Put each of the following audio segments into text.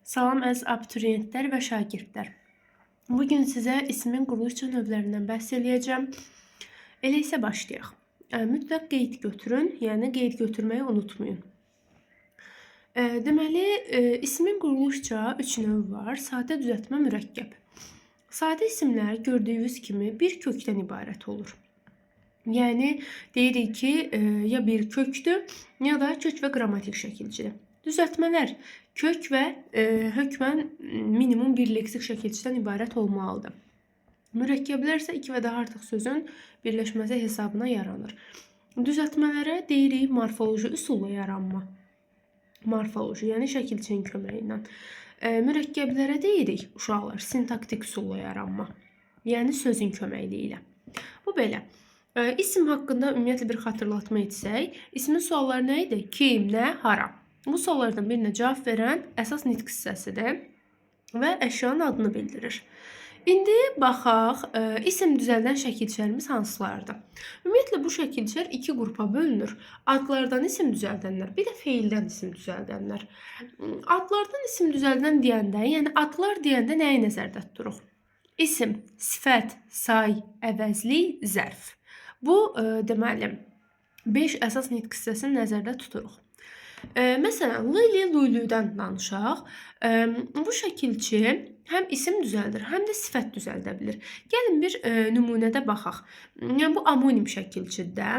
Salam əziz abituriyentlər və şagirdlər. Bu gün sizə ismin quruluşca növlərindən bəhs eləyəcəm. Elə isə başlayaq. Mütləq qeyd götürün, yəni qeyd götürməyi unutmayın. Deməli, ismin quruluşca 3 növü var. Sadə, düzəltmə, mürəkkəb. Sadə isimlər gördüyünüz kimi bir kökdən ibarət olur. Yəni deyirik ki, ya bir kökdür, ya da kök və qrammatik şəkilçidir. Düzəltmələr kök və hökmən minimum bir leksik şəkilçidən ibarət olmalıdır. Mürəkkəblər isə iki və daha artıq sözün birləşməsi hesabına yaranır. Düzəltmələrə deyirik morfoloji üsulla yaranma. Morfoloji, yəni şəkilçinin köməyi ilə. Mürəkkəblərə deyirik uşaqlar sintaktik üsulla yaranma. Yəni sözün köməkliyi ilə. Bu belə. İsim haqqında ümumiyyətlə bir xatırlatma etsək, ismin sualları nə idi? Kim, nə, hara? Bu suallardan birinə cavab verən əsas nitq hissəsidir və əşyanın adını bildirir. İndi baxaq, isim düzəldən şəkilçilərimiz hansılardır? Ümumiyyətlə bu şəkilçilər iki qrupa bölünür. Adlardan isim düzəldənlər, bir də feildən isim düzəldənlər. Adlardan isim düzəldən deyəndə, yəni adlar deyəndə nəyi nəzərdə tuturuq? İsim, sifət, say, əvəzlik, zərf. Bu deməli 5 əsas nitq hissəsini nəzərdə tuturuq. Məsələn, Lili Lulu'dan danışaq. Bu şəkilçi həm isim düzəldir, həm də sifət düzəldə bilir. Gəlin bir nümunədə baxaq. Yəni bu amonim şəkilçidir də.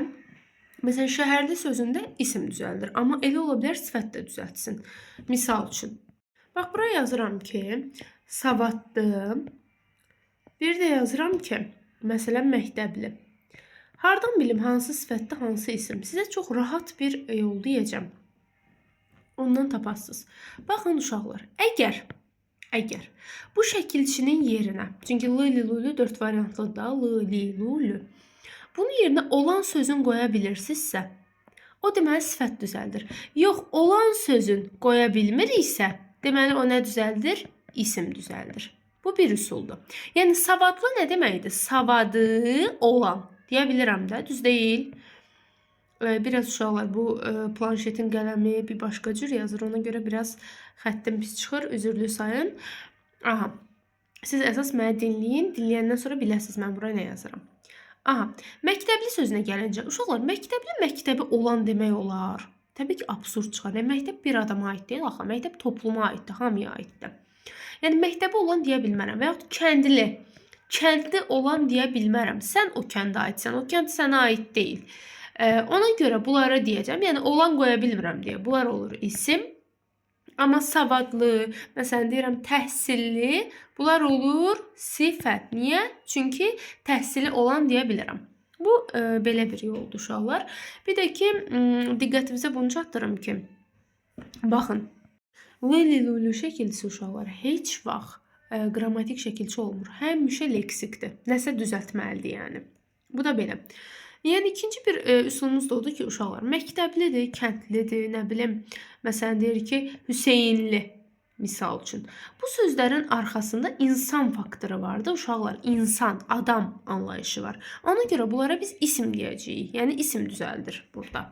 Məsələn, şəhərli sözündə isim düzəldir, amma elə ola bilər sifət də düzəltsin. Misal üçün. Bax, bura yazıram ki, savadlı. Bir də yazıram ki, məsələn, məktəbli. Hardan bilim hansı sifətdə hansı isim? Sizə çox rahat bir yol deyəcəm. Ondan tapasınız. Baxın uşaqlar, əgər bu şəkilçinin yerinə, çünki L, Li, Lu, Lü 4 variantlıdır da, L, Li, Lu, Lü. Bunun yerinə olan sözün qoya bilirsinizsə, o deməli sifət düzəldir. Yox, olan sözün qoya bilmiriksə, deməli o nə düzəldir? İsim düzəldir. Bu bir üsuldur. Yəni savadlı nə deməkdir? Savadı olan deyə bilirəm də, düz deyil. Biraz uşaqlar bu planşetin qələmi bir başqa cür yazır. Ona görə biraz xəttim pis çıxır. Üzürlü sayın. Aha. Siz əsas məni dinləyin. Dinləyəndən sonra biləsiniz mən bura nə yazıram. Aha. Məktəbli sözünə gəlincə, uşaqlar, məktəbli məktəbi olan demək olar. Təbii ki, absurd çıxar. Yəni, məktəb bir adama aid deyil axı. Məktəb topluma aiddir, hamıya aiddir. Yəni məktəbi olan deyə bilmərəm və yaxud kəndli. Kəndli olan deyə bilmərəm. Sən o kəndə aidsən, o kənd sənə aid deyil. Ona görə bunlara deyəcəm. Yəni olan qoya bilmirəm deyə. Bunlar olur isim. Amma savadlı, məsələn deyirəm təhsilli, bunlar olur sifət. Niyə? Çünki təhsili olan deyə bilirəm. Bu belə bir yoldur uşaqlar. Bir də ki, diqqətinizə bunu çatdırım ki, baxın, L, Li, Lu, Lü şəkilçisi uşaqlar heç vaxt qrammatik şəkilçi olmur. Həmişə leksikdir. Nəsə düzəltməlidir yəni. Bu da belə. Yəni ikinci bir üsulumuz da odur ki, uşaqlar məktəblidir, kəndlidir, nə bilim, məsələn deyir ki, Hüseynli misal üçün. Bu sözlərin arxasında insan faktoru vardır. Uşaqlar, insan, adam anlayışı var. Ona görə bunlara biz isim deyəcəyik. Yəni isim düzəldir burada.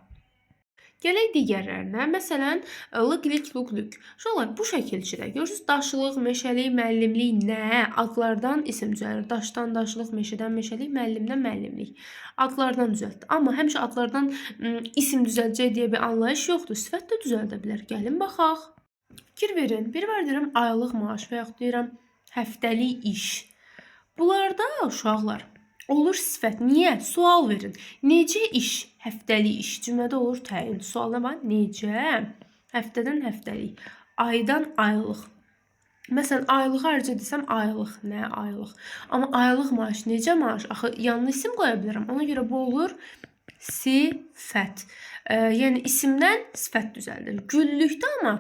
Gələk digərlərinə. Məsələn, lıqlik, luqlük. Uşaqlar, bu şəkilçidə görürsünüz, daşlıq, meşəlik, müəllimlik nə? Adlardan isim düzəlir. Daşdan daşlıq, meşədən meşəlik, müəllimdən müəllimlik. Adlardan düzəltdi. Amma həmişə adlardan isim düzəldəcək deyə bir anlayış yoxdur. Sifət də düzəldə bilər. Gəlin baxaq. Fikir verin. Bir var deyirəm aylıq maaş və yaxud deyirəm həftəlik iş. Bunlarda uşaqlar olur sifət. Niyə? Sual verin. Necə iş? Həftəlik iş. Cümlədə olur təyin. Sual nə var? Necə? Həftədən həftəlik. Aydan aylıq. Məsələn, aylıq ayrıca desəm aylıq. Nə aylıq? Amma aylıq maaş necə maaş? Axı yanına isim qoya bilərəm. Ona görə bu olur sifət. Yəni isimdən sifət düzəldir. Güllükdə amma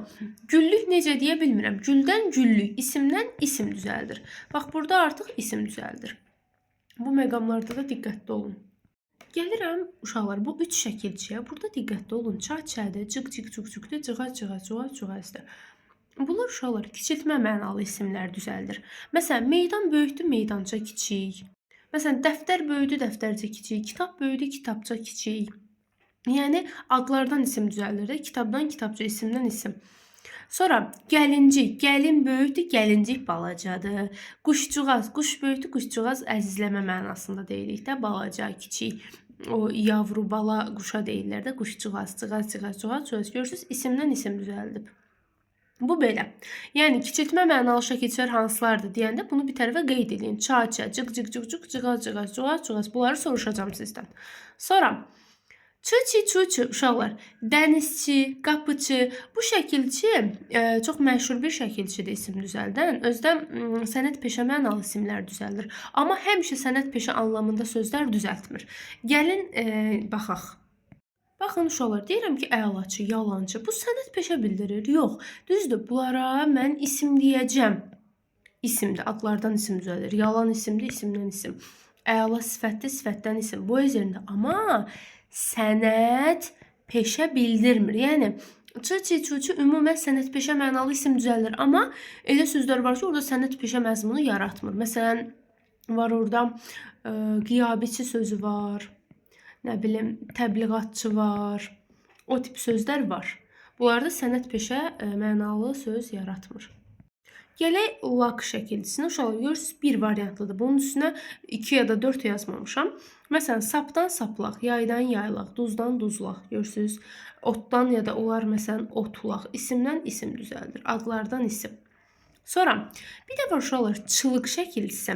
güllük necə deyə bilmirəm. Güldən güllük, isimdən isim düzəldir. Bax, burada artıq isim düzəldir. Bu məqamlarda da diqqətli olun. Gəlirəm uşaqlar bu 3 şəkilçiyə. Burada diqqətli olun. Ça çədir, cıq cıq cuk cukdur, cığa cığa cuğa cuğazdır. Bunlar uşaqlar kiçiltmə mənalı isimlər düzəldir. Məsələn, meydan böyükdür, meydança kiçik. Məsələn, dəftər böyüdü, dəftərcə kiçik, kitab böyüdü, kitabça kiçik. Yəni adlardan isim düzəldir də, kitabdan kitabça, isimdən isim. Sonra gəlincik, gəlin böyükdür, gəlincik balacadır. Quşcuğaz, quş böyükdür, quşcuğaz əzizləmə mənasında deyirik də, balaca, kiçik. O yavru bala quşa deyirlər də, quşcuğaz, cığaz, cığaz, cuğaz, cuğaz. Görürsünüz, isimdən isim düzəldib. Bu belə. Yəni kiçiltmə mənalı şəkilçilər hansılardır deyəndə bunu bir tərəfə qeyd edin. Ça, ça, cıq, cıq, cıq, cıq, cığaz, cığaz, cuğaz, cuğaz. Bunları soruşacağım sizdən. Sonra çı, çi, çu, çı uşaqlar. Dənizçi, qapıçı. Bu şəkilçi çox məşhur bir şəkilçidir isim düzəldən. Özdə sənət peşə mənalı isimlər düzəldir. Amma həmişə sənət peşə anlamında sözlər düzəltmir. Gəlin baxaq. Baxın uşaqlar, deyirəm ki, əlaçı, yalançı. Bu sənət peşə bildirir. Yox, düzdür, bunlara mən isim deyəcəm. İsimdir, adlardan isim düzəldir. Yalan isimdir, isimdən isim. Əla sifətdir, sifətdən isim. Bu üzərində. Amma sənət peşə bildirmir. Yəni, çı, çi, çu, çu ümumən sənət peşə mənalı isim düzəldir. Amma elə sözlər var ki, orada sənət peşə məzmunu yaratmır. Məsələn, var orada qiyabiçi sözü var. Nə bilim, təbliğatçı var. O tip sözlər var. Bunlarda sənət peşə mənalı söz yaratmır. Gələk lak şəkilçisinə. Uşaqlar, görürsünüz, bir variantlıdır. Bunun üstünə 2 ya da 4 yazmamışam. Məsələn, sapdan saplaq, yaydan yaylaq, duzdan duzlaq. Görürsünüz, otdan ya da olar məsələn otlaq. İsimdən isim düzəldir. Adlardan isim. Sonra bir də var uşaqlar çılıq şəkilçisi.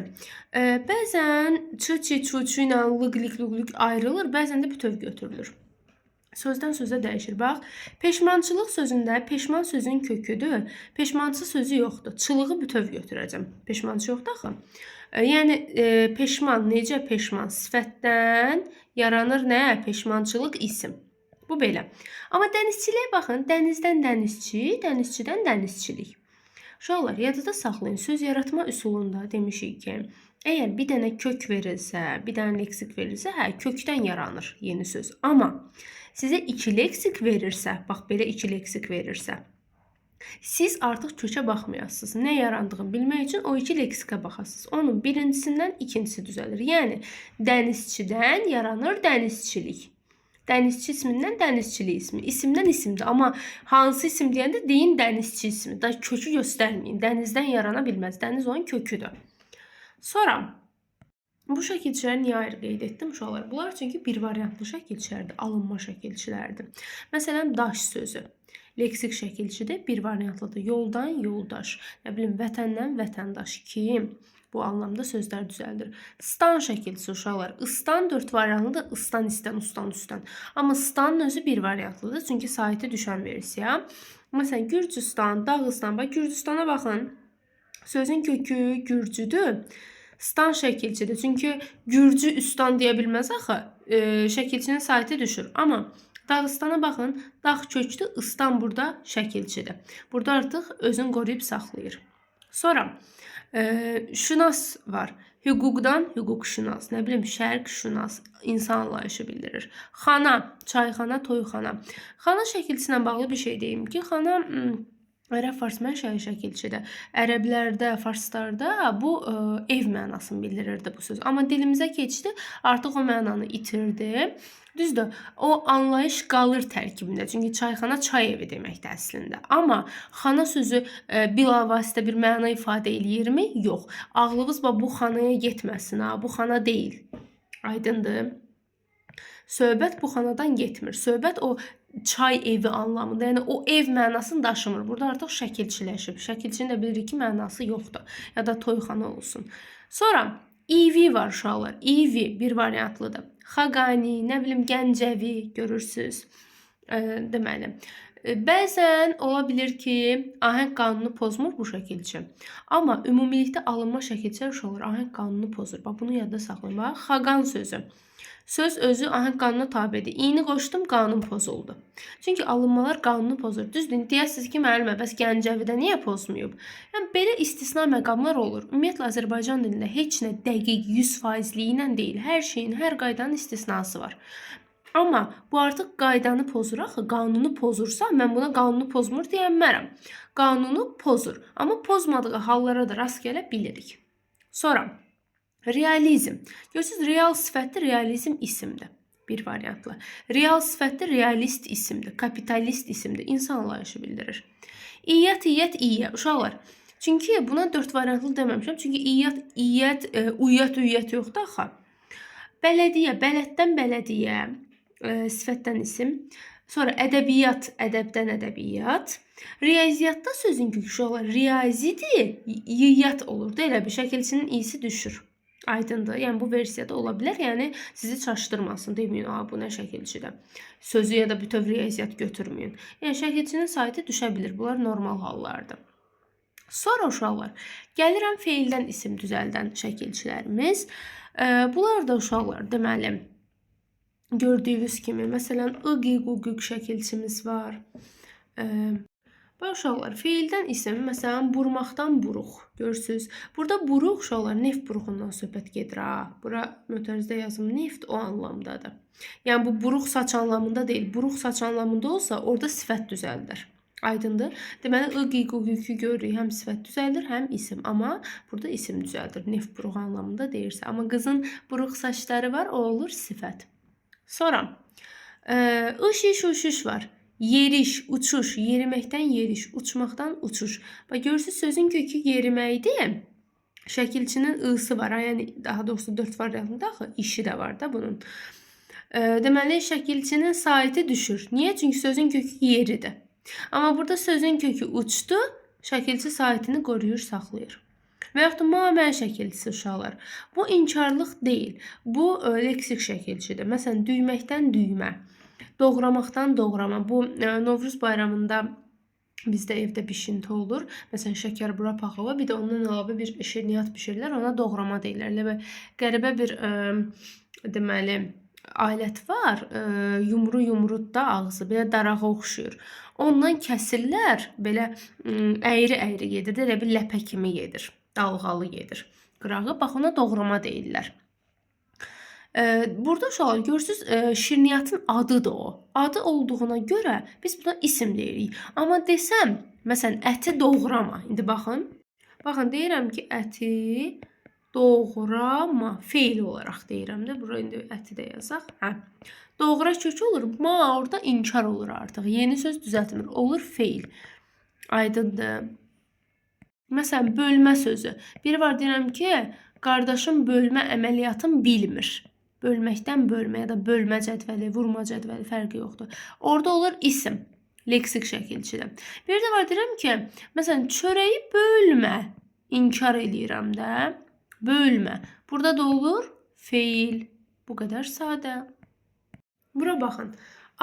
Bəzən çı, çi, çu, çu ilə lıq, lik, luq, lük ayrılır, bəzən də bütöv götürülür. Sözdən sözə dəyişir. Bax, peşmançılıq sözündə peşman sözün köküdür. Peşmançı sözü yoxdur. Çılığı bütöv götürəcəm. Peşmançı yoxdur axı. Yəni peşman, necə peşman sifətdən yaranır nə? Peşmançılıq isim. Bu belə. Amma dənizçiliyə baxın. Dənizdən dənizçi, dənizçidən dənizçilik. Uşaqlar, yadda saxlayın. Söz yaratma üsulunda demişik ki, əgər bir dənə kök verilsə, bir dənə leksik verilsə, hə, kökdən yaranır yeni söz. Amma sizə iki leksik verirsə, bax belə iki leksik verirsə, siz artıq kökə baxmayasınız. Nə yarandığını bilmək üçün o iki leksikə baxasınız. Onun birincisindən ikincisi düzəlir. Yəni, dənizçidən yaranır dənizçilik. Dənizçi ismindən dənizçilik ismi. İsimdən isimdir. Amma hansı isim deyəndə deyin dənizçi ismi. Da kökü göstərməyin. Dənizdən yarana bilməz. Dəniz onun köküdür. Sonra bu şəkilçiləri niyə ayrı qeyd etdim uşaqlar? Bunlar çünki bir variantlı şəkilçilərdir. Alınma şəkilçilərdir. Məsələn, daş sözü. Leksik şəkilçidir, bir variantlıdır. Yoldan yoldaş, nə bilim, vətəndən vətəndaş kim? Bu anlamda sözlər düzəldir. Stan şəkilçisi uşaqlar. Istan 4 variantlıdır. Istan, istən, ustan, üstən. Amma stanın özü bir variantlıdır. Çünki saitə düşən versiya. Məsələn, Gürcüstan, Dağıstan. Bax, Gürcüstana baxın. Sözün kökü Gürcüdür. Stan şəkilçidir. Çünki Gürcü üstan deyə bilməz axı. Şəkilçinin saiti düşür. Amma Dağıstana baxın. Dağ kökdür. Istan burada şəkilçidir. Burada artıq özünü qoruyub saxlayır. Sonra şünas var. Hüquqdan hüquqşünas, nə bilim, şərqşünas, insan anlayışı bildirir. Xana, çayxana, toyxana. Xana şəkilçisi ilə bağlı bir şey deyim ki, xana ərəb fars mənşəli şəkilçidir. Ərəblərdə, farslarda bu ev mənasını bildirirdi bu söz. Amma dilimizə keçdi, artıq o mənanı itirdi. Düzdür, o anlayış qalır tərkibində. Çünki çayxana çay evi deməkdir əslində. Amma xana sözü bilavasitə bir məna ifadə eləyirmi? Yox. Ağlınız bax bu xanaya getməsin, ha, bu xana deyil. Aydındır? Söhbət bu xanadan getmir. Söhbət o çay evi anlamında, yəni o ev mənasını daşımır. Burada artıq şəkilçiləşib. Şəkilçinin də bilirik ki, mənası yoxdur. Ya da toyxana olsun. Sonra İV var uşaqlar. İV bir variantlıdır. Xaqani, nə bilim, Gəncəvi görürsünüz. Deməli, bəzən ola bilir ki, ahəng qanunu pozmur bu şəkilçi. Amma ümumilikdə alınma şəkilçilər uşaqlar ahəng qanunu pozur. Bax, bunu yadda saxlayın. Bax, Xaqan sözü. Söz özü ahəng qanuna tabedir. İni qoşdum, qanun pozuldu. Çünki alınmalar qanunu pozur. Düzdür, deyəsiniz ki, müəllimə, bəs Gəncəvidə niyə pozmayıb? Yəni, belə istisna məqamlar olur. Ümumiyyətlə, Azərbaycan dilində heç nə dəqiq 100%liyi ilə deyil. Hər şeyin, hər qaydanın istisnası var. Amma bu artıq qaydanı pozur axı. Qanunu pozursa, mən buna qanunu pozmur deyənmərəm. Qanunu pozur. Amma pozmadığı hallara da rast gələ bilirik. Sonra realizm. Görürsünüz, real sifətli realizm isimdir. Bir variantla. Real sifətli realist isimdir. Kapitalist isimdir. İnsan anlayışı bildirir. İyyət, iyyət, iyyə. Uşaqlar, çünki buna 4 variantlı deməmişəm. Çünki iyyət, iyyət, uyyət, üyyət yoxdur axı. Bələdiyyə, bələddən bələdiyyə, sifətdən isim. Sonra ədəbiyyat, ədəbdən ədəbiyyat. Riyaziyyatda sözün kökü uşaqlar riyazidir, yiyyat olur da, elə bir şəkilçinin iyisi düşür. Aydındır. Yəni bu versiyada ola bilər. Yəni sizi çaşdırmasın. Deməyin, "A, bu nə şəkilçidir." Sözü ya da bütöv riyaziyyat götürməyin. Yəni şəkilçinin saiti düşə bilər. Bunlar normal hallardır. Sonra uşaqlar, gəlirəm feildən isim düzəldən şəkilçilərimiz. Bunlar da uşaqlar, deməli, gördüyünüz kimi, məsələn, ı, qi, qu, qük şəkilçimiz var. Bax uşaqlar, feildən isim, məsələn, burmaqdan buruq. Görürsüz. Burada buruq uşaqlar neft buruğundan söhbət gedir ha. Bura mötərizdə yazım neft o anlamdadır. Yəni bu buruq saç anlamında deyil. Buruq saç anlamında olsa orada sifət düzəldir. Aydındır. Deməli, ı, qi, qu, qükü görürük. Həm sifət düzəldir, həm isim. Amma burada isim düzəldir. Neft buruğu anlamında deyirsə. Amma qızın buruq saçları var, o olur sifət. Sonra ış, iş, uş, iş var. Yeriş, uçuş, yeriməkdən yeriş, uçmaqdan uçuş. Bax, görürsünüz, sözün kökü yeriməkdir. Şəkilçinin ısı var. Yəni, daha doğrusu 4 variantında axı, işi də var da bunun. Deməli, şəkilçinin saiti düşür. Niyə? Çünki sözün kökü yeridir. Amma burada sözün kökü uçdu, şəkilçi saitini qoruyur, saxlayır. Və yaxud da ma, mən şəkilçisi uşaqlar. Bu inkarlıq deyil. Bu leksik şəkilçidir. Məsələn, düyməkdən düymə, doğramaqdan doğrama. Bu Novruz bayramında bizdə evdə bişinti olur. Məsələn, şəkər, bura, paxlava, bir də ondan əlavə bir şirniyyat bişirirlər. Ona doğrama deyirlər. Elə bir qəribə bir deməli alət var. Yumru yumrudur da ağzı, belə darağa oxşuyur. Ondan kəsirlər, belə əyri-əyri gedir, elə bir ləpə kimi gedir, dalğalı gedir qırağı. Bax, ona doğrama deyirlər. Burada uşaqlar görürsüz, şirniyyatın adıdır o. Adı olduğuna görə biz buna isim deyirik. Amma desəm, məsələn, əti doğrama. İndi baxın. Baxın, deyirəm ki, əti doğrama. Feil olaraq deyirəm də. Bura indi əti də yazaq. Hə. Doğra kökü olur. Ma orada inkar olur artıq. Yeni söz düzəltmir. Olur feil. Aydındır. Məsələn, bölmə sözü. Biri var, deyirəm ki, qardaşım bölmə əməliyyatını bilmir. Bölməkdən bölmə ya da bölmə cədvəli, vurma cədvəli fərqi yoxdur. Orada olur isim, leksik şəkilçidə. Bir də var, deyirəm ki, məsələn, çörəyi bölmə, inkar eləyirəm də, bölmə. Burada da olur feil. Bu qədər sadə. Bura baxın.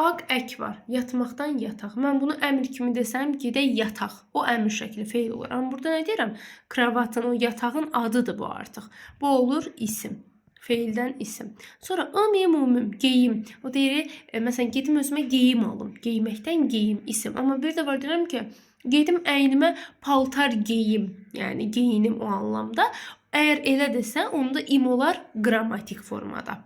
Aq, ək var. Yatmaqdan yataq. Mən bunu əmr kimi desəm, gedək yataq. O əmr şəkli feil olur. Amma burada nə deyirəm? Kravatın, o yatağın adıdır bu artıq. Bu olur isim. Feildən isim. Sonra ım, im, umum, geyim. O deyir, məsələn, gedim özümə geyim alım. Geyməkdən geyim, isim. Amma bir də var, deyirəm ki, gedim əynimə paltar geyim. Yəni, geyinim o anlamda. Əgər elə desə, onda im olar qrammatik formada.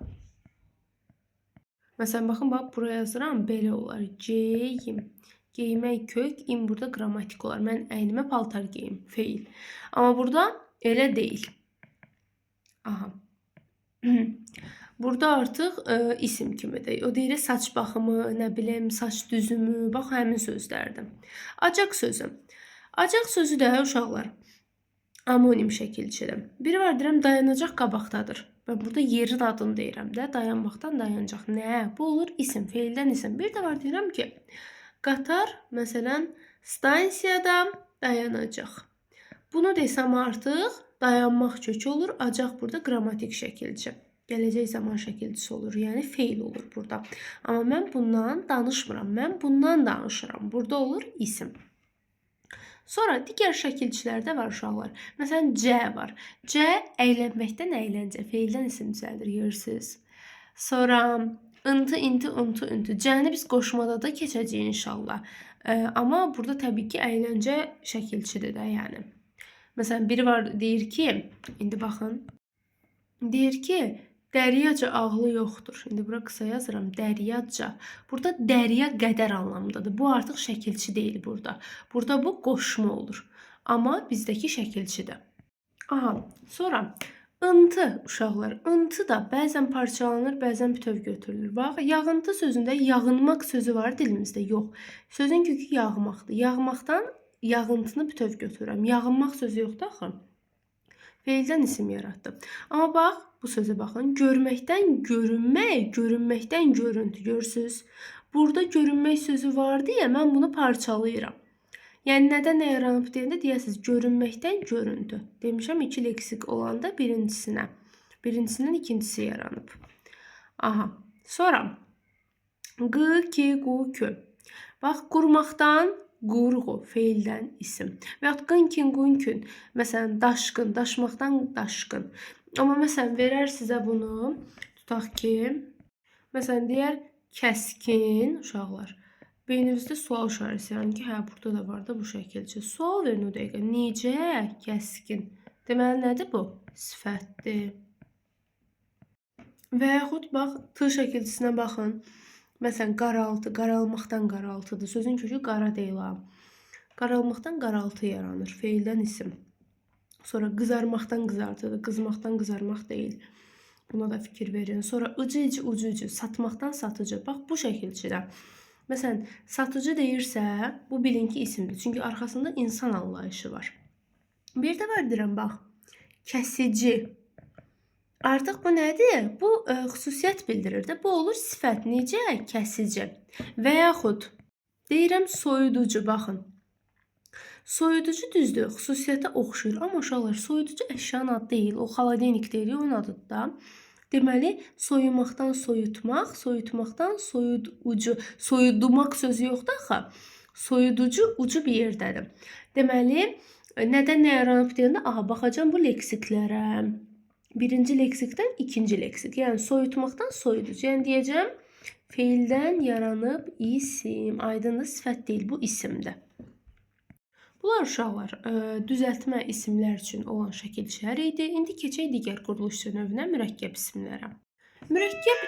Məsələn, baxın, bax, buraya yazıram, belə olar. Geyim. Geymək kök, im burada qrammatik olar. Mən əynimə paltar geyim, feil. Amma burada elə deyil. Aha. Burada artıq isim kimidir. O deyir, saç baxımı, nə bilim, saç düzümü, bax, həmin sözlərdir. Acaq sözü. Acaq sözü də uşaqlar amonim şəkilçidir. Biri var, deyirəm, dayanacaq qabaqdadır. Mən burada yerin adını deyirəm də, dayanmaqdan dayanacaq. Nə? Bu olur isim, feildən isim. Bir də var, deyirəm ki, qatar, məsələn, stansiyada dayanacaq. Bunu desəm artıq dayanmaq kökü olur, acaq burada qrammatik şəkilçi. Gələcək zaman şəkilçisi olur, yəni feil olur burada. Amma mən bundan danışmıram, mən bundan danışıram. Burada olur isim. Sonra digər şəkilçilərdə var uşaqlar. Məsələn, C var. C əylənməkdən əyləncə, feildən isim düzəldir, görürsünüz. Sonra ıntı, inti, untu, üntü. C-ni biz qoşmada da keçəcəyik inşallah. Amma burada təbii ki, əyləncə şəkilçidir də, yəni. Məsələn, biri var, deyir ki, indi baxın, deyir ki, dəryaca ağlı yoxdur. İndi bura qısa yazıram, dəryaca. Burada dərya qədər anlamındadır. Bu artıq şəkilçi deyil burada. Burada bu qoşma olur. Amma bizdəki şəkilçidir. Aha, sonra ıntı uşaqlar. Intı da bəzən parçalanır, bəzən bütöv götürülür. Bax, yağıntı sözündə yağınmaq sözü var dilimizdə. Yox. Sözün kökü yağmaqdır. Yağmaqdan Yağıntını bütöv götürürəm. Yağınmaq sözü yoxdur axı. Feildən isim yaratdım. Amma bax, bu sözə baxın. Görməkdən görünmək, görünməkdən görüntü. Görürsüz? Burada görünmək sözü var deyə mən bunu parçalayıram. Yəni nədən nə yaranıb deyəndə deyəsiniz görünməkdən görüntü. Demişəm iki leksik olanda birincisinə. Birincisindən ikincisi yaranıb. Aha. Sonra q, ki, qu, kü. Bax, qurmaqdan qurğu, feildən isim. Və yaxud qın, kin, qun, kün. Məsələn, daşqın, daşmaqdan daşqın. Amma məsələn, verər sizə bunu, tutaq ki, məsələn, deyər kəskin, uşaqlar. Beyninizdə sual işarəsi yaranır ki, hə, burada da var da bu şəkilçi. Sual verin o dəqiqə. Necə kəskin? Deməli, nədir bu? Sifətdir. Və yaxud, bax, T şəkilçisinə baxın. Məsələn, qaraltı, qaralmaqdan qaraltıdır. Sözün kökü qara deyil ha. Qaralmaqdan qaraltı yaranır. Feildən isim. Sonra qızarmaqdan qızartıdır. Qızmaqdan qızarmaq deyil. Buna da fikir verin. Sonra ıcı, ici, ucu, ucu. Satmaqdan satıcı. Bax, bu şəkilçidə. Məsələn, satıcı deyirsə, bu bilin ki, isimdir. Çünki arxasında insan anlayışı var. Bir də var deyirəm, bax, kəsici. Artıq bu nədir? Bu xüsusiyyət bildirir də. Bu olur sifət. Necə? Kəsici. Və yaxud deyirəm soyuducu, baxın. Soyuducu düzdür, xüsusiyyətə oxşuyur. Amma uşaqlar, soyuducu əşyanın adı deyil. O xaladenik deyilir, onun adıdır da. Deməli, soyumaqdan soyutmaq, soyutmaqdan soyuducu. Soyudumaq sözü yoxdur axı. Soyuducu ucu bir yerdədir. Deməli, nədən nə yaranıb deyəndə, aha, baxacağam bu leksiklərə. Birinci leksikdən ikinci leksik. Yəni, soyutmaqdan soyuducu. Yəni, deyəcəm, feildən yaranıb isim. Aydındır, sifət deyil, bu isimdir. Bunlar uşaqlar, düzəltmə isimlər üçün olan şəkilçilər idi. İndi keçək digər quruluş növünə, mürəkkəb isimlərə. Mürəkkəb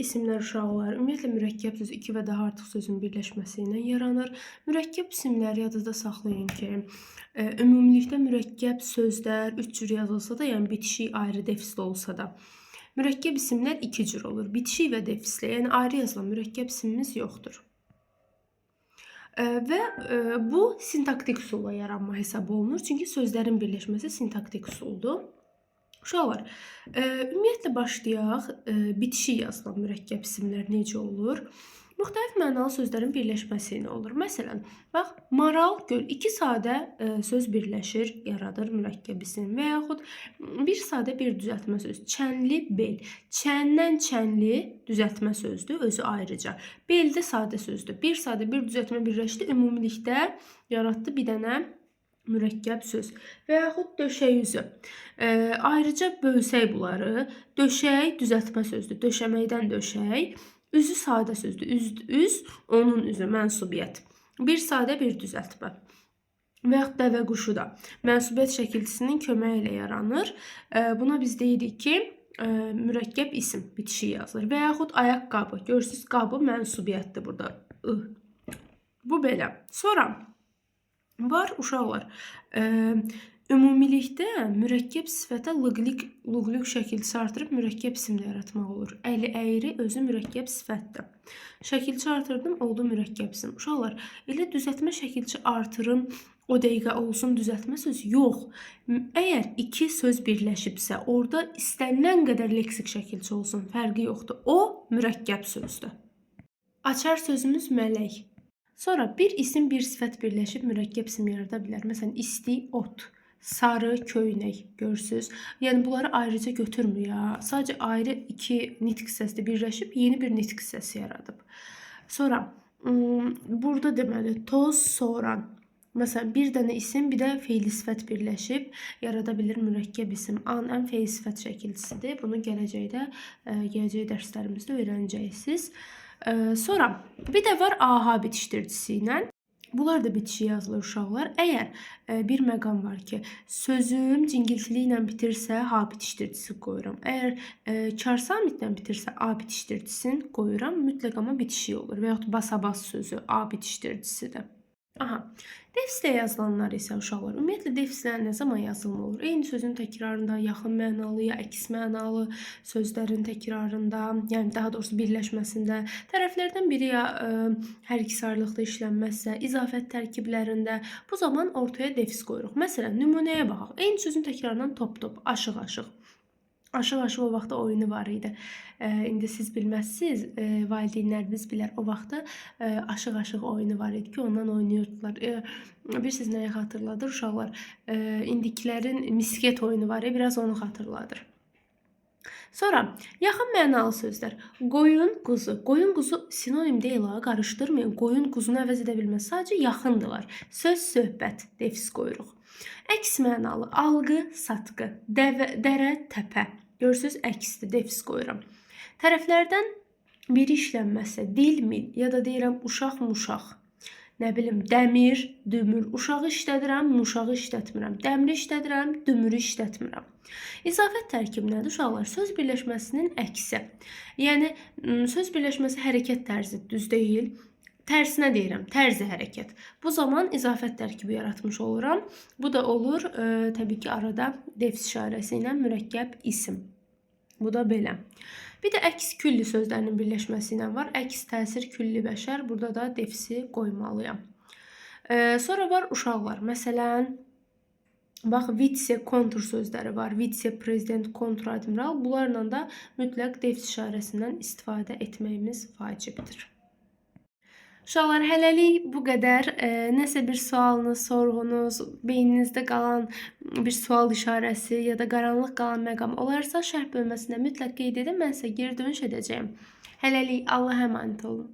isimlər uşaqlar, ümumiyyətlə mürəkkəb söz iki və daha artıq sözün birləşməsi ilə yaranır. Mürəkkəb isimləri yadınızda saxlayın ki, ümumilikdə mürəkkəb sözlər 3 cür yazılsa da, yəni bitişik ayrı defisli olsa da, mürəkkəb isimlər 2 cür olur. Bitişik və defisli, yəni ayrı yazılan mürəkkəb isimimiz yoxdur. Və bu sintaktik üsulla yaranma hesab olunur. Çünki sözlərin birləşməsi sintaktik üsuldur. Uşaqlar, ümumiyyətlə başlayaq, bitişik yazılan mürəkkəb isimlər necə olur? Müxtəlif mənalı sözlərin birləşməsi ilə olur. Məsələn, bax, maral, göl iki sadə söz birləşir, yaradır mürəkkəb isim və yaxud bir sadə bir düzəltmə söz. Çənli, bel. Çəndən çənli düzəltmə sözdür, özü ayrıca. Bel də sadə sözdür. Bir sadə bir düzəltmə birləşdi, ümumilikdə yaratdı bir dənə mürəkkəb söz. Və yaxud döşək üzü. Ayrıca bölsək bunları. Döşək düzəltmə sözdür. Döşəməkdən döşək. Üzü sadə sözdür. Üz, üz, onun üzü, mənsubiyyət. Bir sadə, bir düzəltmə. Və yaxud dəvə quşu da mənsubiyyət şəkilçisinin köməyi ilə yaranır. Buna biz deyirik ki, mürəkkəb isim bitişik yazılır. Və yaxud ayaqqabı. Görürsünüz, qabı mənsubiyyətdir burada. I. Bu belə. Sonra var uşaqlar. Ümumilikdə mürəkkəb sifətə lıqlik, luqluq şəkilçisi artırıb mürəkkəb isim də yaratmaq olur. Əli əyri özü mürəkkəb sifətdir. Şəkilçi artırdım, oldu mürəkkəb isim. Uşaqlar, elə düzəltmə şəkilçi artırım, o dəqiqə olsun düzəltmə söz yox. Əgər iki söz birləşibsə, orada istənilən qədər leksik şəkilçi olsun, fərqi yoxdur. O mürəkkəb sözdür. Açar sözümüz mələk. Sonra bir isim, bir sifət birləşib mürəkkəb isim yarada bilər. Məsələn, isti ot, sarı köynək, görürsünüz. Yəni bunları ayrıca götürmür ya. Sadəcə ayrı iki nitq hissəsi birləşib yeni bir nitq hissəsi yaradıb. Sonra burada deməli toz soğran. Məsələn, bir dənə isim, bir də feili sifət birləşib yarada bilir mürəkkəb isim. An, ən feili sifət şəkilçisidir. Bunu gələcəkdə, gələcək dərslərimizdə öyrənəcəksiniz. Sonra bir də var AH bitişdiricisi ilə. Bunlar da bitişik yazılır uşaqlar. Əgər bir məqam var ki, sözüm cingiltili ilə bitirsə, H bitişdiricisi qoyuram. Əgər kar samitlə bitirsə, A bitişdiricisini qoyuram. Mütləq amma bitişik olur. Və yaxud basabas sözü A bitişdiricisidir. Aha. Defislə yazılanlar isə uşaqlar, ümumiyyətlə defislə nə zaman yazılma olur? Eyni sözün təkrarında, yaxın mənalı ya əks mənalı sözlərin təkrarında, yəni daha doğrusu birləşməsində, tərəflərdən biri ya hər ikisi ayrılıqda işlənməzsə, izafət tərkiblərində bu zaman ortaya defis qoyuruq. Məsələn, nümunəyə baxaq. Eyni sözün təkrarından top-top, aşıq-aşıq. Aşıq-aşıq o vaxtda oyunu var idi. İndi siz bilməzsiniz, valideynləriniz bilər. O vaxtda aşıq-aşıq oyunu var idi ki, ondan oynayırdılar. Bilirsiniz nəyi xatırladır uşaqlar? İndikilərin misket oyunu var, biraz onu xatırladır. Sonra yaxın mənalı sözlər. Qoyun, quzu. Qoyun, quzu sinonim deyil, ha, qarışdırmayın. Qoyun, quzunu əvəz edə bilməz. Sadəcə yaxındılar. Söz, söhbət, defis qoyuruq. Əks mənalı alqı, satqı, dəvə, dərə, təpə. Görürsüz, əksdir, defis qoyuram. Tərəflərdən biri işlənməzsə, dil, mil ya da deyirəm uşaq, muşaq. Nə bilim, dəmir, dümür. Uşağı işlədirəm, muşağı işlətmirəm. Dəmiri işlədirəm, dümürü işlətmirəm. İzafət tərkibi nədir uşaqlar? Söz birləşməsinin əksi. Yəni, söz birləşməsi hərəkət tərzi düz deyil. Tərsinə deyirəm, tərzi hərəkət. Bu zaman izafət tərkibi yaratmış oluram. Bu da olur, təbii ki, arada defis işarəsi ilə mürəkkəb isim. Bu da belə. Bir də əks külli sözlərinin birləşməsi ilə var. Əks təsir külli bəşər. Burada da defisi qoymalıyam. Sonra var uşaqlar. Məsələn, bax, vitse, kontur sözləri var. Vitse, prezident, kontradmiral. Bunlarla da mütləq defis işarəsindən istifadə etməyimiz vacibdir. Uşaqlar, hələlik bu qədər. Nəsə bir sualınız, sorğunuz, beyninizdə qalan bir sual işarəsi ya da qaranlıq qalan məqam olarsa, şərh bölməsində mütləq qeyd edin. Mən sizə geri dönüş edəcəyəm. Hələlik Allaha əmanət olun.